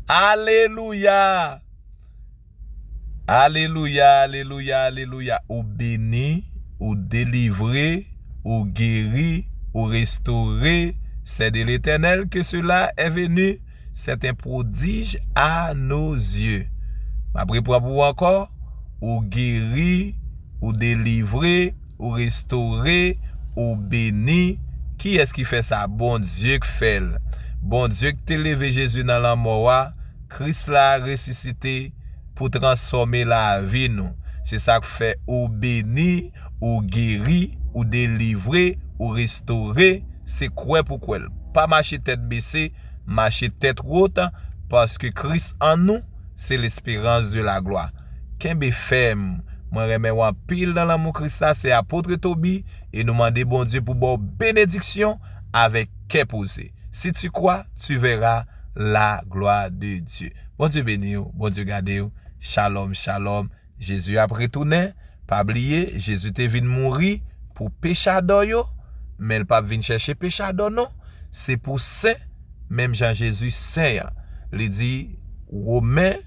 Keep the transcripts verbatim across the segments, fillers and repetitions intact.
Alelouya! Alelouya, alelouya, alelouya. Ou beni, ou delivre, ou geri, ou restore. C'est de l'Éternel que cela est venu. C'est un prodige à nos yeux. M ap repran pou ou ankò. Ou geri, ou delivre, ou restore, ou beni. Kiyès ki fè sa? Bondye k fè l. Bondye ki te leve Jezi nan lanmò a, Kris la resisite pou transfòme lavi nou. Se sa k fè ou beni, ou geri, ou delivre, ou restore. Se kwè pou kwè l. Pa mache tèt bese, mache tèt wot, paske Kris an nou, se lesperans de la glwa. Kenbe fèm. Mwen renmen w anpil nan lanmou Kris la, se Apôtre Toby, e nou mande Bondye pou ba w benediksyon avèk kè poze. Si tu crois, tu verras la gloire de Dieu. Bondye beni w, Bondye gade w. Shalom, shalom. Jezi ap retounen. Pa bliye, Jezi te vin mouri pou pechadò yo, men l p ap vin chèche pechadò non. Se pou sen, menm jan Jezi sen an. Li di, Women,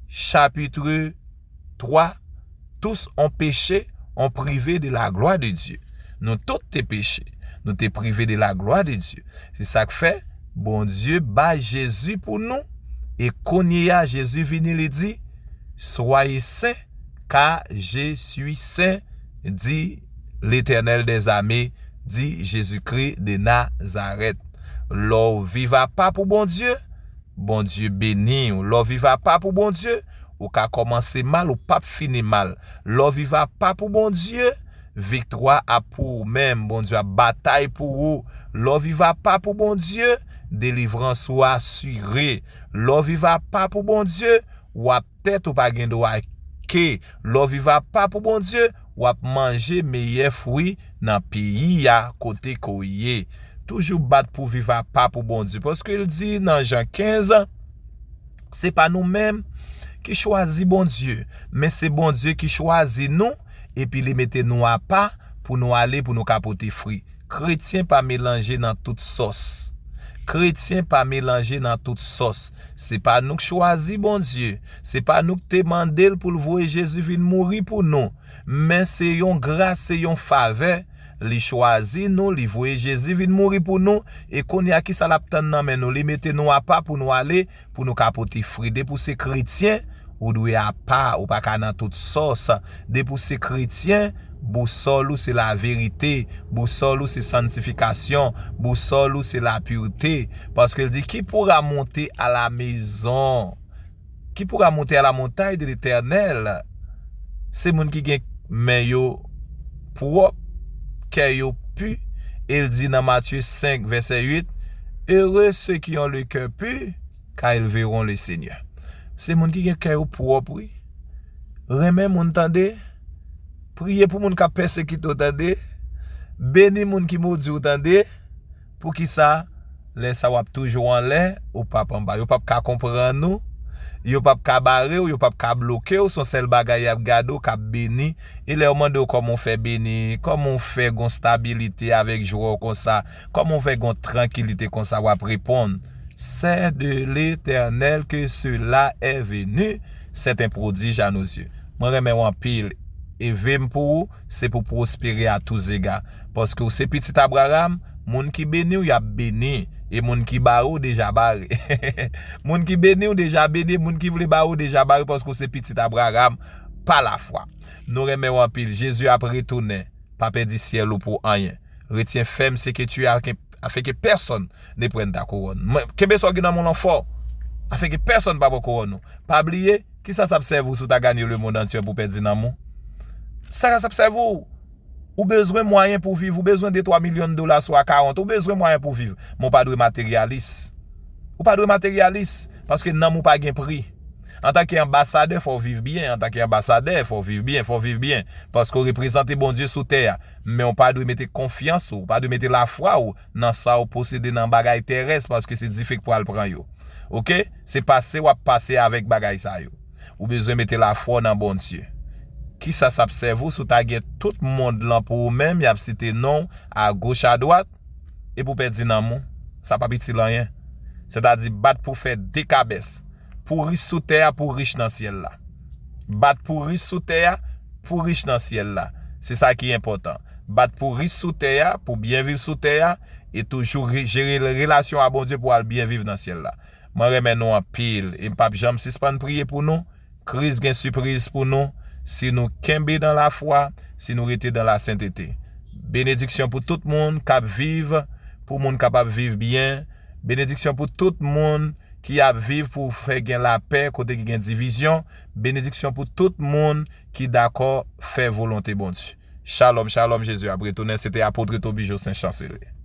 chapitre twa, tous ont péché, ont privé de la gloire de Dieu. Nou tout te peche. Nou te prive de la gloire de Dieu. Se sa k fè, Bondye bay Jezi pou nou. E kounye a, Jezi vini, li di, Soyez saints, car je suis saint, dit l'Éternel des armées, dit Jésus-Christ de Nazareth. Lè w viv apa pou Bondye, Bondye beni w. Lè w viv apa pou Bondye, ou ka kòmanse mal, ou p ap fini mal. Lè w viv apa pou Bondye, viktwa ap pou ou menm. Bondye ap batay pou ou. Lè w viv apa pou Bondye, delivrans ou asire. Lè w viv apa pou Bondye, w ap tèt ou pa gen dwa ke. Lè w viv apa pou Bondye, w ap manje meyè fwi nan peyi a kote ke w ye. Toujou bat pou viv apa pou Bondye. Paske l di nan Jan kenz, se pa nou menm ki chwazi Bondye, men se Bondye ki chwazi nou, epi li mete nou apa pou nou ale, pou nou ka pote fwi. Kretyen pa melanje nan tout sòs. Kretyen pa melanje nan tout sòs. Se pa nou k chwazi Bondye. Se pa nou k te mande l pou l voye Jezi vin mouri pou nou. Men se yon gras, se yon favè. Li chwazi nou, li voye Jezi vin mouri pou nou. E kounye a, kisa l ap tann nan men nou? Li mete nou apa pou nou ale, pou nou ka pote fwi. Depi w se kretyen, ou dwe apa, ou pa ka nan tout sòs. Depi w se kretyen, bousòl ou se laverite, bousòl ou se santifikasyon, bousòl ou se lapirte. Paske l di, Qui pourra monter à la maison? Qui pourra monter à la montagne de l'Éternel? Se moun ki gen men yo pwòp, kè yo pi. E l di nan Matye senk, vèsè uit, Heureux ceux qui ont le cœur pur, car ils verront le Seigneur. Se moun ki gen kè yo pwòp, wi. Renmen moun, tande. Priye pou moun k ap pèsekite w, tande. Beni moun ki modi w, tande. Poukisa? Lè sa w ap toujou anlè, ou p ap anba. Yo p ap ka konprann ou. Yo p ap ka bare w, yo p ap ka bloke w. Se yon sèl bagay y ap gade w k ap beni. E lè yo mande w kòman w fè beni, kòman w fè gon stabilite avèk jwa w konsa, kòman w fè gon trankilite konsa, w ap reponn, C'est de l'Éternel que cela est venu, c'est un prodige à nos yeux. Mwen renmen w anpil. E ve m pou ou, se pou pwospere a tou zega. Paske w se pitit Abraram, moun ki beni w, y ap beni. E moun ki bare w, deja bare. Moun ki beni w, deja beni. E moun ki vle bare w, deja bare, paske w se pitit Abraram pa lafwa. Nou renmen w anpil. Jezi ap retounen. Pa pèdi syèl ou pou anyen. Retiens ferme ce que tu as, afin que personne ne prenne ta couronne. Mwen, kenbe sa w gen nan men w lan fò, afin que personne pa pran kouwòn ou. Pa bliye, kisa sa ap sèvi w si w ta ganye lemonn antye pou w pèdi nanm ou? Sa sa ap sèvi w? Ou bezwen mwayen pou viv, ou bezwen de twa milyon dola, swa karant, ou bezwen mwayen pou viv. Men w pa dwe materyalis. Ou pa dwe materyalis, paske nanm ou pa gen pri. Antanke anbasadè, fò w viv byen. Antanke anbasadè, fò w viv byen, fò w viv byen. Paske w reprezante Bondye sou tè a. Men w pa dwe mete konfyans ou, w pa dwe mete lafwa w nan sa w posede nan bagay terès, paske se dife k pral pran yo. Oke? Se pase w ap pase avèk bagay sa yo. Ou bezwen mete lafwa w nan Bondye. Kisa sa ap sèvi w si w ta gen tout mond lan pou ou menm, y ap site non w agoch adwat, epi w pèdi nanm ou? sa p ap itil anyen. Sètadi, bat pou fè dekabès. Pou rich sou tè a, pou rich nan syèl la. Bat pou rich sou tè a, pou rich nan syèl la. Se sa ki enpòtan. Bat pou rich sou tè a, pou byen viv sou tè a, e toujou re- jere relasyon a Bondye pou al byen viv nan syèl la. Mwen renmen nou anpil, e m p ap janm sispann priye pou nou. Kris gen sipriz pou nou si nou kenbe nan lafwa, si nou rete nan lasentete. Benediksyon pou tout moun k ap viv, pou moun k ap viv byen. Benediksyon pou tout moun ki ap viv pou fè gen lapè kote ki gen divizyon. Benediksyon pou tout moun ki dakò fè volonte Bondye. Shalom, shalom, Jezi ap retounen. Se te apot Retobijo Sen Chansele.